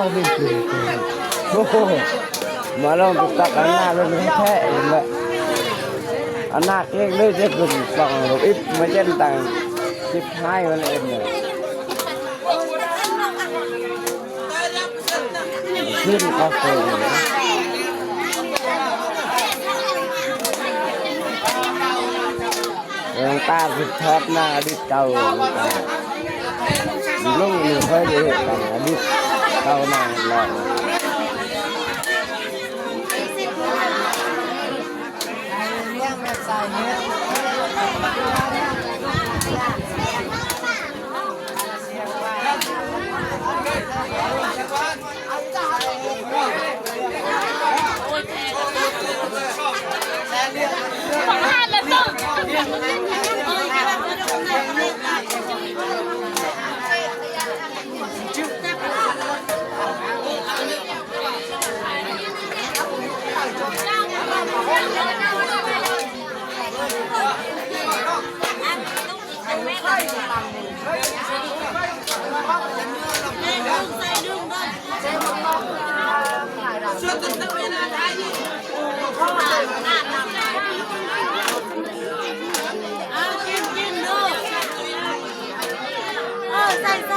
ໂອ້ໂຫ ມາລອງຕຸກຕັກອັນໜ້າເລີຍແທ້ໆ ອັນໜ້າເກັ່ງເລີຍ ເຈົ້າເພິ່ນຕ້ອງເອົາອິດມາເຈັນຕັງຈິບຫາຍມັນເອງເລີຍ. ຂຶ້ນຄາເຟ ຫຼວງຕາຄືທອດໜ້າອະດີດເກົ່າ ຫຼວງຕາ ລຸງນີ້ເຄີຍໄດ້ເຮັດກັນອະດີດເກົ່ານານແລ້ວ. ເອົາ ກິນ ກິນ ເດີ ເອີ ໃສ່